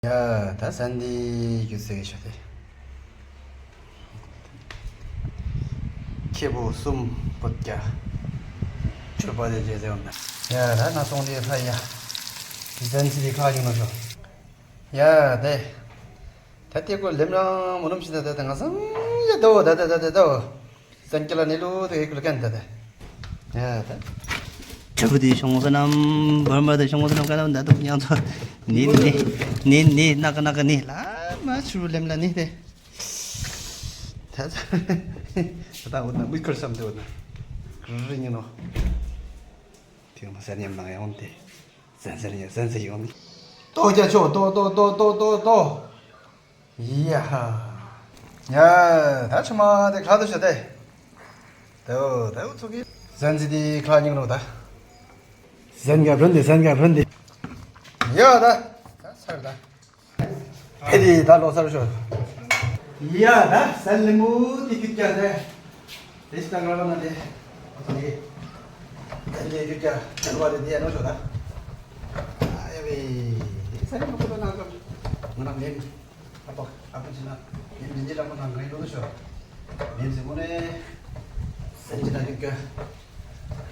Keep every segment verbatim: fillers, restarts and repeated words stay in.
ཡ། ད་ཟན་འདི་རྒྱུ་ཟེར་གི་ཤོག་དེ། ཁེ་པོ་གསུམ་པོ་རྒྱ། ཆོས་པ་དེ་རྗེས་ཟེར་བ་ན། ཡ། ད་ང་སོང་དེ་ཕ་ཡ། ཟན་ཟི་དེ་ཁ་ཡོང་ན་ཤོག་ཡ། དེ། ད་དེ་ཀོ་ལེམ་རང་མོ་ནམ་ཤི་ད་ད་ད་ང་སང་ཡ་ད་འོ་ད་ད་ད་ད་ད་འོ། སེམས་སྐྱིད་ལ་ནི་ལུ་དེ་ཀུལ་ཀན་ད་དེ། ཡ་ད། ཁྲ་བུ་དེ་ཤོང་ས་ནམ་བར་མ་དེ་ཤོང་ས་ནམ་ཀ་ནམ་ད་དུ་ཡང་ཚོ་ནི་ནི་ནི་ནི་ནག་ནག་ནི་ལ་མ་ཆུ་ལེམ་ལ་ནི་དེ། ད་ད་འོ་ན་མི་ཁར་སམ་དེ་འོ་ན་རི་ཉི་ནོ། དེ་མ་ཟེར་ཉམས་དང་ཡང་དེ་ཟན་ཟེར་ཉམས་ཟན་ཟེར་ཡོང་ནི། ཏོ་རྒྱ་ཆོ་ཏོ་ཏོ་ཏོ་ཏོ་ཏོ་ཏོ། ཡ་ཧ། ཡ། ད་ཆུ་མ་དེ་ཁ་དུ་ཤ་དེ། དེའོ་དེའོ་ཚུགས་ཀྱི། ཟན་ཟི་དེ་ཁ་སྙིང་རོ་ད། ཟན་ག་བུན་དེ་ཟན་ག་བུན་དེ། ཡ་ད། ད་ཚར་ད། ཕེ་དེ་ད་ལོ་སར་ཤོ། ཡ་ད་ཟན་ལི་མུ་དེ་ཁྱུད་ཀྱང་དེ། དེ་ཞིག་ད་ང་རང་ན་དེ། ཨོ་ཚོ་དེ། ཟན་དེ་ཁྱུད་ཀྱང་དེ་བ་དེ་དེ་ཡ་ནོ་ཤོ་ད། ཨ་ཡ་བེ། དེ་ཟན་ལི་མུ་ཁོ་ད་ན་ཀ། ང་རང་མེད། ཨ་ཕ་ཨ་ཕ་ཅི་ན་ཉིན་ཉིན་གྱི་ལ་མོ་ནང་གི་ལོ་ཤོ། མིན་སི་མོ་ནེ་སེན་ཅི་ན་ཡུག་ག་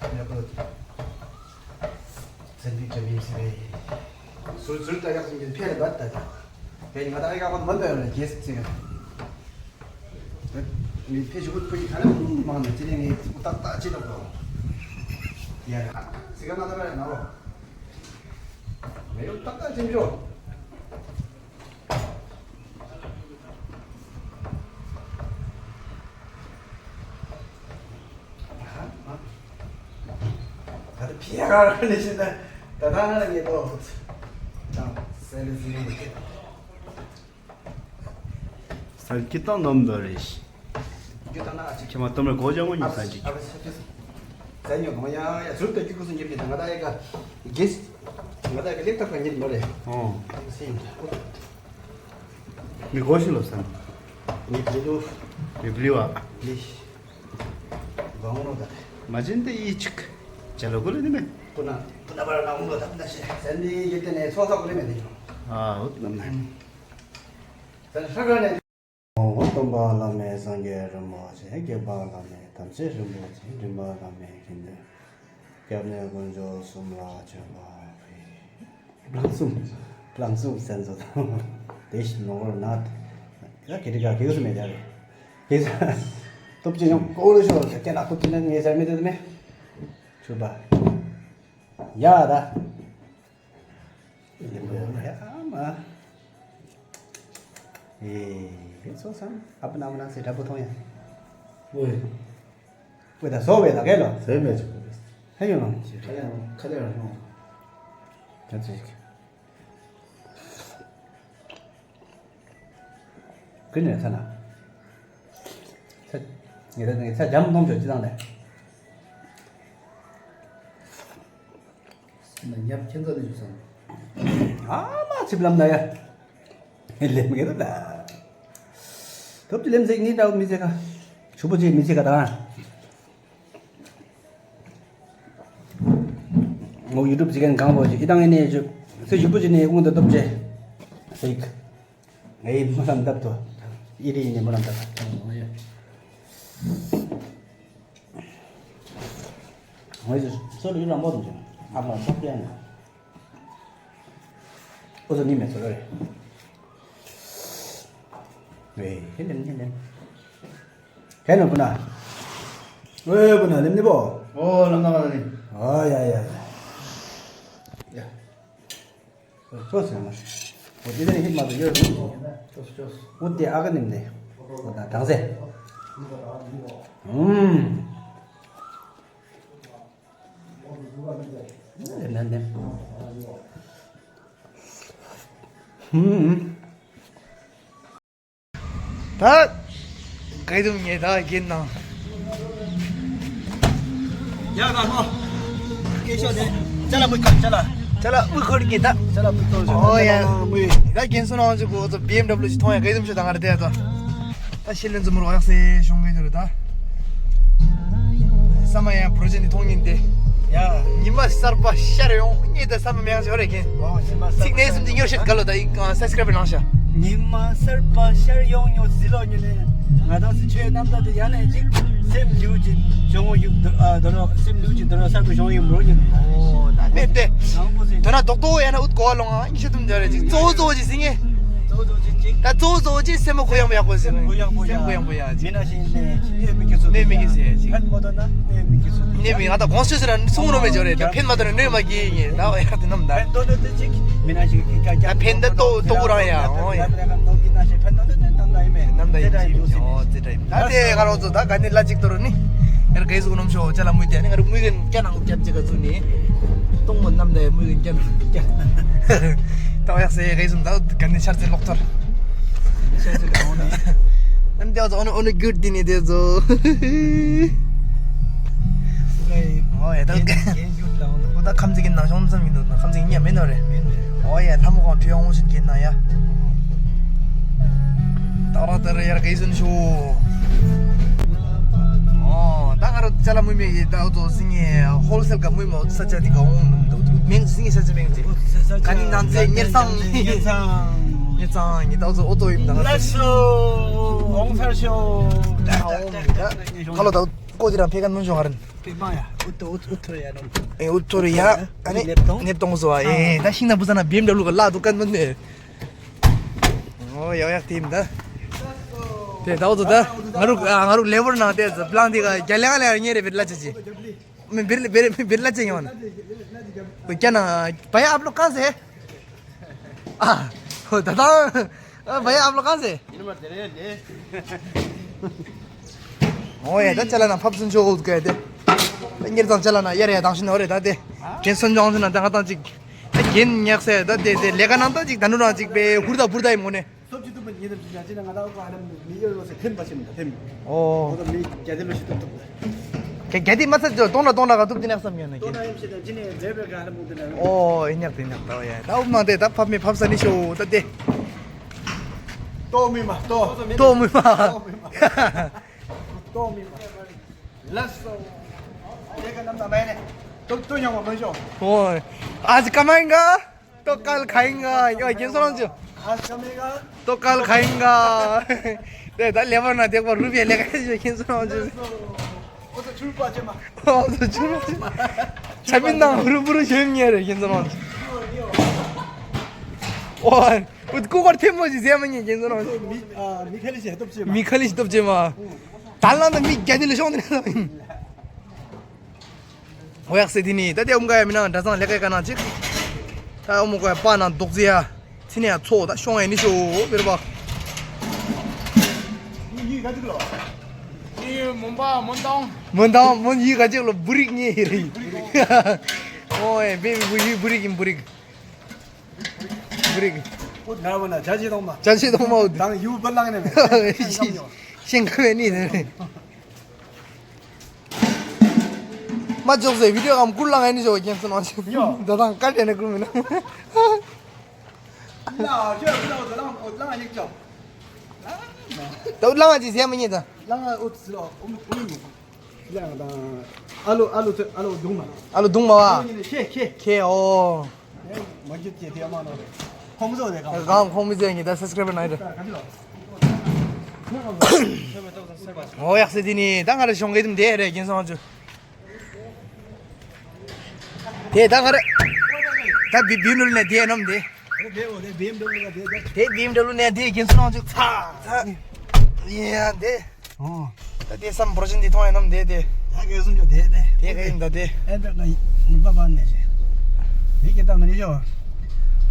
ཡ་པོ་སེན་ཅི་ག་མིན་སི་བེ་ཟུར་ཟུར་ད་ཡག་སུན་གྱི་ཕེ་རེ་བ་ད་ད་བེ་ང་ད་ཡག་པོ་མ་འདོད་ཡོད་ལ་རྒྱས་སི་ཚིག་མི་ཕེ་ཞུ་གུ་ཕུ་ཡི་ཁ་ལ་མང་ནེ་ཅི་ལེ་ངེ་ཨུ་ཏག་ཏག་ཅི་ཏོག་ཏོ་ཡ་ཡ་ཚིག་ག་ན་ད་ར་ཡ་ན་ལོ་མེ་ཡོ་ཏག་ཏག་ཅི་མི་ཤོ། ད་ལྟ་ཕི་ཡ་ག་ར་ནས་ཤི་ན་ད་ད་ང་ལ་ངེས་པོ་དང་སེ་ལེ་སི་ལེ་མི་ཁྱེད། ས་ཀི་ཏང་ནོམ་འདོ་རེ་ཤི། རྒྱུ་ད་ན་ཨ་ཅིག་ཁྱེད་མ་ཏོམ་རེ་གོ་ཇ་མོ་ཉི་ས་ཅིག་ཨ་བ་ས་ཅི་ས་ཉོ་ག་མ་ཡ་ཡ་ཟུར་ད་རྒྱུ་ཁུ་སུ་ཉིར་གི་ད་ང་ད་ཡ་ག་གེས་ང་ད་ཡ་ག་ལེགས་ཐབས་ག་ཉིར་མ་རེད། ཨོ། སེ་ཡིན་ད། མི་གོ་ཤི་ལོ་སམ། མི་བླི་ལུ། མི་བླི་བ། བླི། གང་ལོ་ད། མ་ཅན་དེ་ཡི་ཅིག་ཇ་ལོ་གོ་ལེ་ནི་མེ། པུ་ན་པུ་ན་བར་ན་འུང་ལོ་ད་པུ་ན་ཤེ་སན་དི་ཡི་ཏེ་ནེ་ཚོ་ཚོ་གོ་ལེ་མེ་དི་ཡོ། ཨ་འུ་ནམ་ན། སན་ཧྲ་ག་ནེ། སྟོན་པ་བླ་མེད་སངས་རྒྱས་རིན་པོ་ཆེ། བརྒྱད་པ་བླ་མེད་དམ་ཆོས་རིན་པོ་ཆེ། བདུན་པ་བླ་མེད་དགེ་འདུན། སྐྱབས་གནས་དཀོན་མཆོག་གསུམ་ལ་བྱོན་པ་ཕུལ། བླང་གསུམ། བླང་གསུམ་སེམས་གསོ་དང་། དེ་བཞིན་ནོར་ནག་ད་གེ་རི་ག་གེ་གུ་སུ་མེད་ད་རེ། དེ་ཚ་སྟོབས་ཆེན་ཡང་ཀོ་རུ་ཤོར་ཟེར་ཀྱ་ན་སྟོབས་ཆེན་ངའི་སར་མི་དེ་མེ། ཆུ་པ། ཡ་ད། ཡ་མ། ཨེ། སོ་སམ་ཨ་པ་ན་མ་ན་སེ་དྲ་པོ་ཐོང་ཡ། ཨོའི། ཨོའི་ད་སོ་བའི་ད་གེ་ལོ། ཟེར་མེད་ཆུ་པ། ཧེ་ཡོང་ལོ། ཁ་ལེ་རང་ཁ་ལེ་རང་ཡོང་། ད་ཅིག་ཀི་ནེ་ཚ་ན། ཚ། ངེ་ད་ངེ་ཚ་འཇམ་གཏོང་ཆོག་ཅི་དང་ལེ། ན་ཉབ་ཁྱེད་ཚོ་ནི་བྱུང་སོང་། ཨ་མ་ཚིབ་ལམ་ན་ཡ། ལེམ་ངེ་ད་ལ། ཐོབ་ཅི་ལེམ་ཟེག་ནི་ད་མི་ཟེག་ག་ཆུ་པོ་ཅི་མི་ཟེག་ག་ད། ངོ་ཡུ་ཊུབ་ཅི་གན་གང་བོ་ཅི་ཨི་དང་ཨི་ནེ་ཅུ་སེ་ཞུ་པོ་ཅི་ནེ་ཨུང་ད་ཐོབ་ཅེ་ཟེག་ངའི་མོ་རམ་འདབ་ཏོ། ཨི་རི་ནི་མོ་རམ་འདབ། ངའི་སོ་ལུ་ཡུ་རམ་མོ་དུ་ཅུ་ཨ་མ་སོག་པི་ཡ་ན། ཨོ་ཙོ་ནི་མེ་ཚོ་རེ། ཝེ་ཧེ་ལེམ་ཧེ་ལེམ། ཧེ་ན་པུ་ན། ཝེ་པུ་ན་ལེམ་ནི་བོ། ཨོ་ལམ་ན་ག་ནི། ཨ་ཡ་ཡ་ཡ། ཡ། ཅོ་སི་མ། འོ་དེ་ནས་ཧིད་མ་དུ་ཡོད་རུང་། ཅོ་སི་ཅོ་སི། འོ་དེ་ཨ་ག་ནིམ་ནས། འོ་ད་དྲང་སེ། ཨུམ། ནན་ནན། ཨུམ། ད་ག་དུང་ངས་ད་རྒྱན་ནང་། ཡ་ད་ཧོ། སྐད་ཤོད་དེ། ཅ་ལག་མི་ཁར་ཅ་ལག་ཅ་ལག་མི་ཁར་གྱི་ད། ཅ་ལག་མི་ཏོ་ཞོ། ཨོ་ཡ། ད་རྒྱན་སོ་ནང་ཅིག་གོ་ཚོ་བི་ཨེམ་ཌབ་ལུ་ཞིག་མཐོང་ཡ་ག་དུང་ཤོད་ད་ང་ར་དེ་ཡ་ད། ད་ཤི་ལན་ཙུ་མུར་ཡག་སེ་ཤོང་གི་འདུག་ད། ས་མ་ཡ་པྲོ་ཇེག་འདི་མཐོང་ཉིན་དེ། ཡ། ཉི་མ་གསར་པ་ཤར་ཡོང་། ངས་ད་བསམ་པ་མེད་ཡང་ཞོར་རེ་ཁྱེད། ཨོ། ཉི་མ་གསར་པ། ཚིག་གནས་གསུམ་གྱི་ཉོར་ཤེད་ག་ལོ་ད་ཡིག་སབ་སི་ཀ་རབ་གནང་ཤག་ཉི་མ་གསར་པ་ཤར་ཡོང་ཡོང་ཟི་ལོ་ཉི་ལེ། ང་དང་སི་ཆོས་རྣམ་ཐར་དེ་ཡང་ནས་ཅིག་སེམས་ལུས་ཀྱི་བྱུང་ཡོད་འདུག་ཨ་དོ་རོ་སེམས་ལུས་ཀྱི་དོ་རོ་གསར་པ་བྱུང་ཡོད་མོ་ཉི། ཨོ། ད་མེད་དེ། ནང་པོ་ཟེར། དོ་ན་རྡོག་རྡོག་ཡང་ན་ཨུད་གོ་བ་ལོང་ཨ་ཉི་ཤུ་དུམ་འཇོག་རེ་ཅིག་གཙོ་བོ་གཙོ་བོ་ཅིག་ཟིན་ངེ། གཙོ་བོ་གཙོ་བོ་ཅིག་ཅིག་ད་གཙོ་བོ་གཙོ་བོ་ཅིག་སེམས་པ་གུ་ཡངས་པོ་ཡག་པོ་ཟིན། སེམས་པ་གུ་ཡངས་པོ་ཡག་སེམས་པ་གུ་ཡངས་པོ་ཡག་ཅིག་གནས་མི་གི་ཚུལ། གནས་མི་གི་ཟེར་ཅིག་ཕན་མོ་དོ་ན་གནས་མི་གི་ཚུལ། གནས་མི་ང་ད་དགོངས་ཚུལ་ཟེར་ར་གསུང་རོ་མེད་འཇོག་རེད། ད་ཕན་མ་དོ་ན་གནོད་མ་གི་ཡིན་ངེ། ད་བ་ཡག་དེ་ནམ་ད། ཕན་དོ་ན་དེ་ཅིག་མི་ན་ཞིག་གི་ཀ་ཀ་ད་ཕན་ད་ཏོ་ཏོ་གུ་རང་ཡ། ཨོ་ཡ། ནམ་ད་ཡིན་ཅིག་ཨོ་ཙི་ད་ཡིན། ད་དེ་ང་རང་ཚོ་ད་ག་ནས་ལ་གཅིག་དོར་ནི། ཡར་གའི་གཟུགས་ནམ་ཤོ་ཅ་ལ་མུས་ཏེ་ནི་ང་རུ་མུས་གན་སྐྱ་ནང་སྐྱ་གཅིག་ག་ཚུ་ནི། གཏོང་མོ་ནམ་དེ་མུས་གན་སྐྱ་ནང་སྐྱ། ད་ཡག་སེ་གའི་གཟུགས་ད་ག་ནས་ཆར་ཚེ་ལོག་ཐར། ཆར་ཚེ་ག་འོ་ནི། ནམ་དེ་ཨོ་ནི་ཨོ་ནི་གུར་དི་ནི་དེ་ཚོ། ཨོ་ཡ་ད་གན་གན་གུར་ལ་འོ་ནི། ཨོ་ད་ཁམས་ཚིག་གི་ནང་ཤོང་ཙམ་ཡིན་འདུག་ན་ཁམས་ཚིག་ཉ་མེད་ནོ་རེད། མེད་ནོ་རེད། ཨོ་ཡ་ལྷ་མོ་གང་ཐུ་ཡང་འོང་བཞིན་གན་ན་ཡ། ད་ར་ད་ར་ཡར་གའི་གཟུགས་ཤོ། ཨོ། ད་ང་རང་ཅ་ལག་མུ་མེ་ཡི་ད་ཨོ་ཙོ་སིང་ངེ་ཧོལ་སེལ་ག་མུ་མེ་ཨོ་ཙོ་ས་ཆ་དི་ག་འོང་མེང་སིང་ངེ་ས་ཆ་མེང་ཅི། ག་ནི་ནང་ཚེ་ཉེར་ཚང་ཉེར་ཚང་ཉེར་ཚང་ཉེ་ད་ཨོ་ཙོ་ཨོ་ཏོ་ཡིན་ད་ང་ཚེ། ལགས་སོ། ཨོང་ཚར་ཤོ། ད་ཨོ་མི་ད་ཁ་ལོ་ད་ཀོ་དི་རང་ཕེ་ག་མུན་ཤོ་ཧ་རན། ཕེ་མ་ཡ་ཨུ་ཏོ་ཨུ་ཏོ་ཡ་ནོ། ཨེ་ཨུ་ཏོ་རི་ཡ་ཨ་ནི་ནེབ་ཏོང་ནེབ་ཏོང་ཟོ་ཨ། ཨེ་ད་ཤིང་ན་བུ་ས་ན་བེམ་ཌབ་ལུ་ག་ལ་དུ་ཀན་མུན་ནེ། ཨོ་ཡག་ཡག་དེ་ཡིན་ད། དེ་ད་འོ་ཚོ་ད་ང་རུ་ང་རུ་ལེ་བར་ནང་དེ་ཛ་པླང་དེ་ག་རྒྱ་ལེ་ང་ལེ་ཉེ་རེ་བེར་ལ་ཅེ་ཅེ། མི་བེར་བེར་བེར་ལ་ཅེ་ཡོང་ན། ཀྱ་ན་བ་ཡ་ཨབ་ལོ་ཀ་ཟེ། ཨ་ཧོ་ད་ད་བ་ཡ་ཨབ་ལོ་ཀ་ཟེ། ཨོ་ཡ་ད་ཅ་ལ་ན་ཕབ་སུན་ཆོ་འུ་ཀ་དེ། ཉེར་ཚང་ཅ་ལ་ན་ཡར་ཡ་དང་ཤི་ན་འོ་རེ་ད་དེ། རྒན་སོན་ཅོང་ཤི་ན་ད་ང་དང་ཅིག་རྒན་ཉག་སེ་ད་དེ་དེ་ལས་ཀ་ནང་ད་ཅིག་ད་ནུ་རང་ཅིག་པེ་ཧུར་ད་ཧུར་ད་ཡི་མོ་ནེ། སོབ་ཅི་ཏུ་པ་ཉི་དམ་ཅི་ཅ་ཅི་ན་ང་ད་ཨོ་ཀ་ཧ་ལམ་མི་ཡོ་ལོ་སེ་ཐེམ་པ་ཤིན་ད་ཐེམ། ཨོ། ཨོ་ད་མི་རྒྱ་དེ་ལོ་ཤི་ཏུ་ཏུ། རྒྱ་རྒྱ་དེ་མ་ཚད་ཅོ་ཏོང་ལ་ཏོང་ལ་ག་ཐུབ་དེ་ནག་བསམ་ཡོད་ན་ཏོང་ལ་ཡམ་ཤེ་ད་ཅི་ནེ་རེ་བེ་ག་ཧ་ལམ་མོ་དེ་ན། ཨོ་ཨི་ཉག་དེ་ཉག་ད་ཡ་ད་ཨུ་མ་དེ་ད་ཕབ་མི་ཕབ་ས་ནི་ཤོ་ད་དེ། ཏོ་མི་མ་ཏོ། ཏོ་མི་མ། ཏོ་མི་མ། ལགས་སོ། དེ་ག་ནམ་ད་མེ་ནེ། ཏོ་ཏོ་ཉོ་མ་མ་ཤོ། ཨོ། आज कमाएगा तो कल खाएगा। यो རྒན་སོན་ཅོ། आज कमाएगा तो कल खाएगा। དེ་ད་ལེ་བར་ན་དེག་པ་རུ་བེ་ལེ་ག་ཤོ་རྒན་སོན་ཅོ། ཨོ་ཚོ་ཆུར་པ་ཅེ་མ། ཨོ་ཚོ་ཆུར་པ་ཅེ་མ། ཆ་མིན་ནང་རུ་བུ་རུ་ཤོན་ཉེ་རེ་རྒན་སོན་ཅོ། ཨོ། ཨུ་ཀུ་ཀར་ཐེམ་མོ་ཅི་ཟེ་མ་ཉེ་རྒན་སོན་ཅོ། མི་ཨ་མི་ཁ་ལི་ཤེ་སྟོབས་ཅེ་མ། མི་ཁ་ལི་ཤེ་སྟོབས་ཅེ་མ། ད་ལ་ན་མི་རྒྱ་དེ་ལ་ཤོང་དེ་ན། འོ་ཡག་སེ་དེ་ནི་ད་དེ་ཨུམ་ཀ་ཡ་མི་ནང་འདྲ་ཚང་ལེ་ཀ་ཡ་ཀ་ནང་ཅིག་ད་ཨུམ་ཀ་ཡ་པ་ནང་རྡོག་རྫི་ཡ། ཚི་ནི་ཡ་ཚོ་ད་ཤོང་ཡ་ནི་ཤོ་བེར་བ། ཡི་མོན་པ་མོན་དང་། མོན་དང་མོན་ཡི་ག་ཅིག་ལོ་བུ་རིག་ཉེ་ཡི་རིག་ཨོ་ཡ་བེ་བི་བུ་ཡི་བུ་རིག་ཡིན་བུ་རིག་བུ་རིག་ཨོ་ན་བ་ན་ཇ་ཇི་དང་མ། ཇ་ཇི་དང་མ་ཨོ་དང་ཡུ་བ་ལང་ནེ་མེ། ཤིང་ཁ་བེ་ནི་ནེ་མེ། མ་འཇོག་ཟེར་བི་ཌིའོ་གམ་ཀུར་ལང་ཨེ་ནི་ཞོ་རྒན་སོན་ཅོ། ཡོ། ད་དང་ཀ་ཏེ་ནེ་ཀུར་མི་ན། ལ་ཞོ་ལ་ལ་ལ་ཡིག་ཅོ། ད་ལང་ཅི་ཟེར་མི་ཉན་ད། ལང་ཨུ་ཙི་ལོ་ཨུ་ཨུ་ནི། ལང་དང་། ཨ་ལོ་ཨ་ལོ་ཨ་ལོ་དུང་མ། ཨ་ལོ་དུང་མ་བ། ཨ་ལོ་ནི་ཁེ་ཁེ། ཁེ་ཨོ། མ་གྱུར་ཅེས་དེ་མ་ནོར། ཁོང་ཚོ་དེ་གང་། གང་ཁོང་མི་ཚེ་ངེས་ད་སབ་སི་ཀ་རའིབ་ནང་རེད། ཨོ་ཡག་སེ་དེ་ནི་ད་ང་ར་ཤོང་གི་དུམ་དེ་རེད་རྒན་སོན་ཅོ། དེ་ད་ང་ར་ད་བི་བི་ནུལ་ནས་དེ་ནམ་དེ། དེ་བི་ཨེམ་ཌབ་ལུ་ནས་དེ་རྒན་སོན་ཅོ་ཚ་ཚ་ཡ་དེ། ཨོ། ད་དེ་སམ་པོ་རོ་ཤན་དེ་མཐོང་ཡ་ནམ་དེ་དེ། ད་གེ་སུམ་ཅོ་དེ་དེ། དེ་གེ་ཡིན་ད་དེ། ཨེ་འདྲ་ན་ནུ་པ་པ་ནས་ཤེ། དེ་གེ་ད་མ་ནི་ཤོ།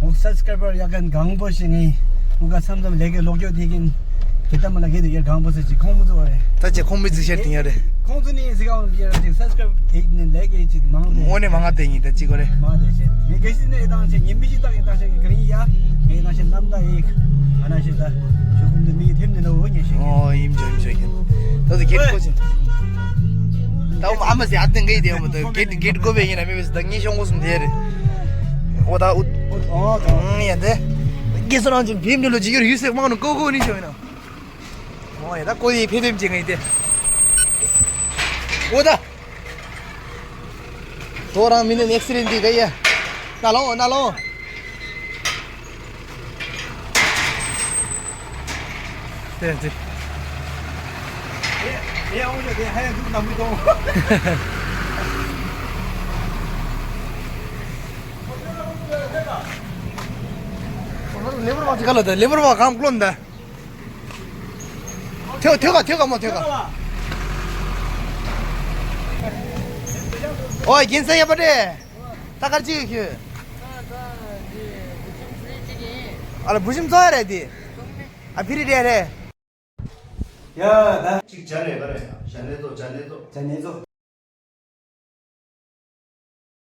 འོ་སབ་སི་ཀ་རའི་བར་ཡག་གན་གང་པོ་ཞིག་ངེས། འུ་ག་མཚམས་མཚམས་ལས་ཀའི་ལོག་སྐྱོ་དེ་གིན། གེ་ད་མ་ལ་གེ་དེ་གེ་གང་པོ་ཟེར་ཅིག་ཁོང་མི་ཚོ་རེ། ད་ཅེ་ཁོང་མི་ཚིག་ཤར་དེ་ཡ་རེ། ཁོང་ཚོ་ནི་ཟི་ག་འོང་གེ་ར་ཅིག་སབ་སི་ཀ་རའིབ་དེ་ནི་ལས་ཀའི་ཅིག་མང་དེ། འོ་ནི་མ་ང་དེ་ཡིན་ད་ཅིག་གོ་རེ། མ་དེ་ཤེ། ངས་གལ་སྲིད་ནས་ཨེ་ཏང་ཆེ་ཉིན་པི་ཞིག་ཏག་ཨེ་ཏང་ཆེ་གི་ག་རིང་ཡ། ངས་ཨེ་ཏང་ཆེ་ནམ་ད་ཨེ། ང་ན་ཤེ་ད། ཤོ་ཁུམ་དུ་མི་ཐེམ་ནི་ནོ་ཉེ་ཤེ། ཨོ་ཡིན་ཅོ་ཡིན་ཅོ་ཡིན། ད་དུ་གེ་ཊི་ཀོ་ཅིན། ད་འོ་ཨ་མ་ཟེ་ཨ་ཏེ་འགའི་དེ་འོ་ད་གེ་ཊི་གེ་ཊི་ཀོ་བེ་ཡིན་ན་མེ་བེ་ཟེ་ད་ངེ་ཤོང་གོ་སུམ་དེ་རེ། འོ་ད་འུ། ཨོ་ད། ཡ་དེ། གེ་སོ་རང་ཅིག་བེམ་ནི་ལོ་ཅིག་ཡོར་ཡུ་སེ་མང་ནོ་ཀོ་ཀོ་ནི་ཤོ་ཡིན་ན། ཨོ་ཡ་ད་ཀོ་ཡི་ཕེ་ཕེམ་ཅིག་ངེ་དེ། འོ་ད། ཁོ་རང་མི་ནི་ཨེག་སི་རེན་འདི་ག་ཡ། ན་ལོ་ན་ལོ། དེ་དེ། དེ་ཡང་འོང་ཞོག་དེ་ཧ་ཡང་འདུག་ན་མི་གཏོང་། ལེ་བར་བ་ཅི་ག་ལ་ད་ལེ་བར་བ་གང་བློ་འདི། ཐོས་ཐོས་ག་ཐོས་ག་མོ་ཐོས་ག་ཨོ་རྒན་ས་ཡ་པ་རེད། ད་གར་ཅིག་ཁྱོད། ཨ་ལ་བུ་ཤིམ་ཚོ་ཡ་རེད་དེ། ཨ་ཕི་རི་རེད་རེད། ཡ་ད། གཅིག་བྱ་རེད་ག་རེད་བྱ་ནས་ཚོ་བྱ་ནས་ཚོ། བྱ་ནས་ཚོ།